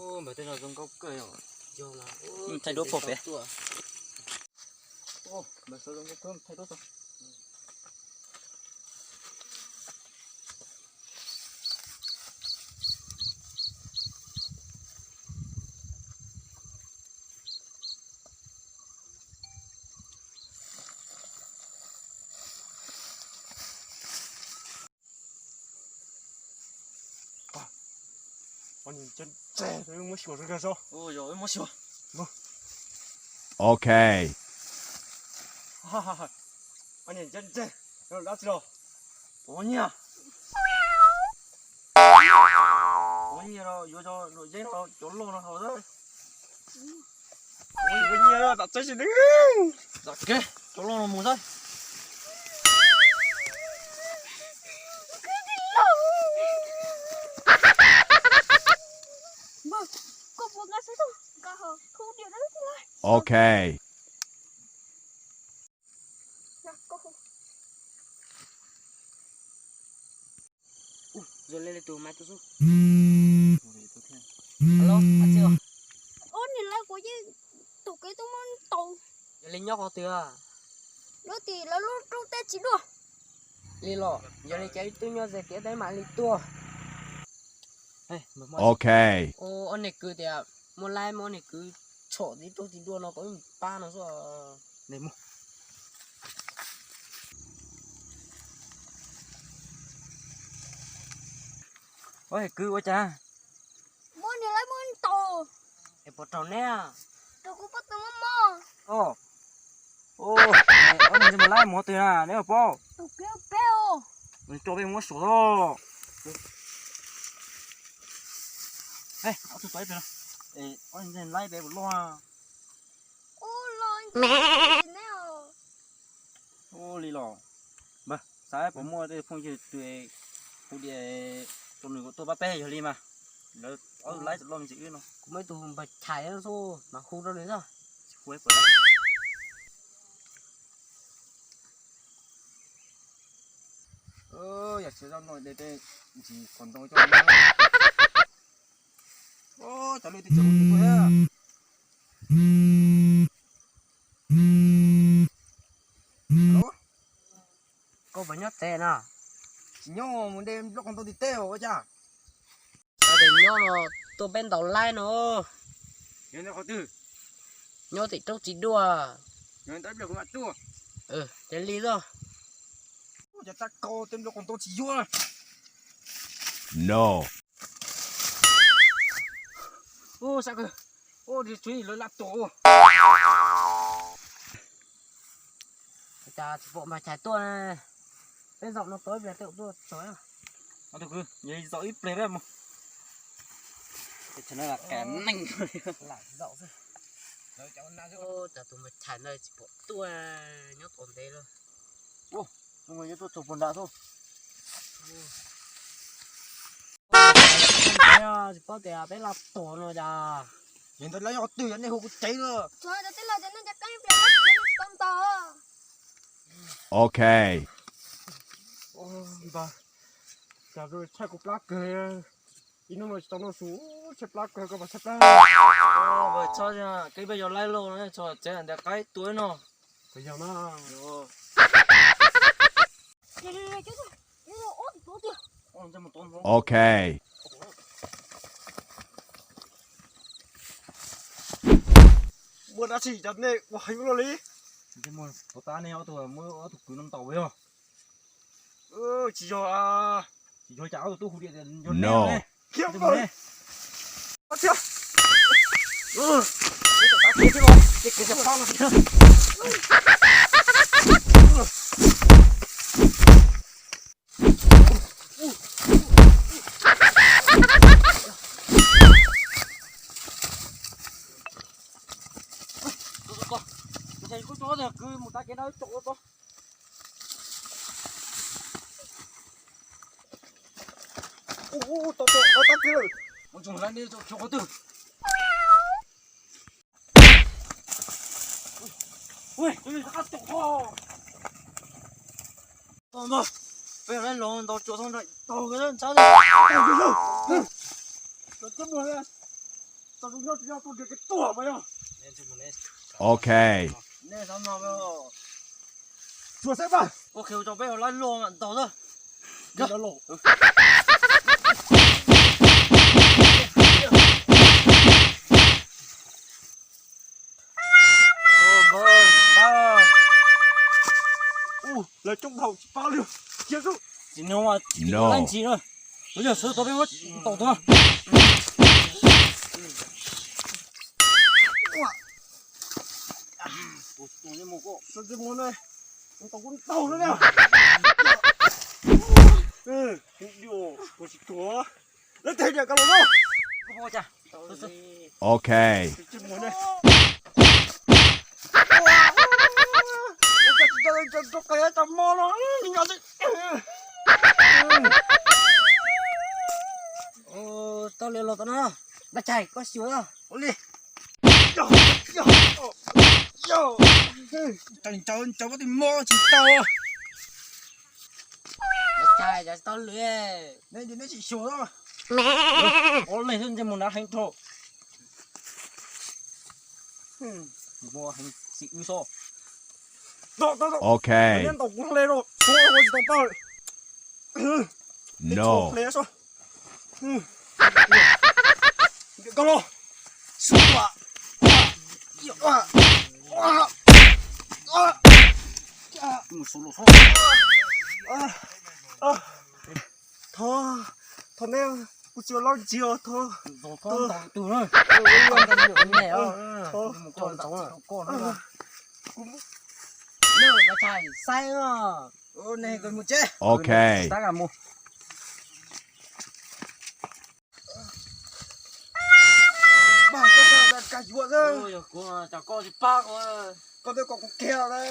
Ub, npawg tej no zoo nkauj kawg yom. Yog mas, ub, thaij duab pog pem. Ub, npawg sawv zoo nkauj kawg, thaij duab tso. Ok. Dab tsi los? Pov nyiaj. Pov nyiaj los yuav cov luam yeeb no cov loj no haus xwb. Pov nyiaj tam tsaib tsis neeg. Tam kev cov loj no mus xwb. Ok. Ua li tus mas tus xub. Alo, a tsi os. Ub, niam lawv, kuv yeej tus kev tuaj muab ntaus. Yog li nyob qhov twg? Lub tim lawv lub roob teb tsis dua. Li los yog li cas ib tug nyob ze tiab teb mam li tuaj. Ok. Ob niag kwv tias muaj laib muaj ob niag kwv tshom ib tug tsis dua no kom wb pab no xwb. Ob niag kwv ua cas? Muab niam lawv muab ntaus. Es puas raug neb? Raug kuv pob tw mob mob. Ob niag ntse mus laib mus qhov twg na neb paub? Tus kev peb os. Nws coj peb mus muab suam os. Ob tug tau ib pliag no. Ob niag ntse laib peb puas loj? Ub, loj neb os. Ub, li los. Npawg, xav puas muaj tej phooj ywg twg hu diam rau nws kom tuaj pab peb yog li mas. Lawv ob tug laib loj me ntsis wb no. Kuv muaj ib tug npawg Chais xwb mas hu rau nws xwb. Tsis hu puas. Yog tsis zaub no de tej ntsis qos ntoo coj. Cov lwj twb tseem mus tuaj thiab. Koj puas nyob tsev no? Tsis nyob, mus de nplooj qos ntoo tim teb ua cas? Nyob no tuaj peb ntaus laib no. Yog qhov twg? Nyob tim roob tsis dua. Yog ntawd pliag kuv mam tuaj. Ces li xwb. Cov txaj kau tej nplooj qos ntoo tsis yuav. No. Ub, sab kawg. Ub, tsuav lawv laj tuaj. Cas tsis pom npawg Chais tuaj. Peb zaum no tau ib pliag tej zaum tuaj tso. Ob tug kwv, yog zaum ib pliag peb mus. Lam zaum xwb. Cas tus npawg Chais ntawd tsis pom tuaj, nyob tod ntev lawm. Ub, nyob tuaj txog puag nram xwb. Tsis paub tias peb laj tuaj no cas. Yog ntawd lawv yog twg nej hu kuv tsev lawm. Ok. Cas tshaj kuv plab kawg. Ib hnub no tsis tau noj su, tshaj plab kawg, koj puas tshaj plab? Txhob, kev peb yog laib lauj, txhob tsev ntawd qaib tuaj no. Puas yog na? Ok. Muaj dab tsi cov nej ua heev luaj li? Tuav tas nej ob tug, muab ob tug kwv no ntaus yog. Tsis yog, tsis yog cas ob tug tub hu tias yog neb ne. Kwv mus tav kev dawb tso ua tso. Ub, tau tau tau tab twg lawm. Mus tsoom lawv ne, tsoom qhov twg. Ua, tsoom qhov. Tau ntag, peb yog lawv los ntaus tsuas tau nram tau ntxhab. Los cab mus. Tau nyob tsis nyob tuaj nrhiav kev tuag mas yog. Ok. Nej xav no, tsuas saib pab. Ua qhia rau peb laib loj ntaus na. Lawv coob dhau tsis pab li. Cia xwb. Tsis no, tsis no. Lawv yog sawv tau peb muab ntaus tuag. Ntaus kuv ntaus na. Kuv tsis tuag. Lawv tes diam ka los no. Ok. Tsis tau li, tsis tau li, tsis tau li. Tau li los tau na. Npaj Chais, koj xyuas ua li. Tau li, tau, tau, tsis tau. Npaj Chais, tsis tau li. Neb, neb tsis xyuas. Ua li xwb ntsej muag nrov heev dhau. Muaj heev xim wb xwb. Ok. Neb ntaus kuv hle rau, kuv tsis tau pab. No. Hle xwb. Koj los. Thov, thov neb, kuv tsis ua lab ntsis os, thov. Thov ntaus tus na. Thov. Npaj Chais, saib os. Mus tsev. Ok. Tab kav mus. Npaj, koj tsis yuav xwb. Yog kuv, cas koj tsis pab kuv? Koj twb kom kuv kiag lawm.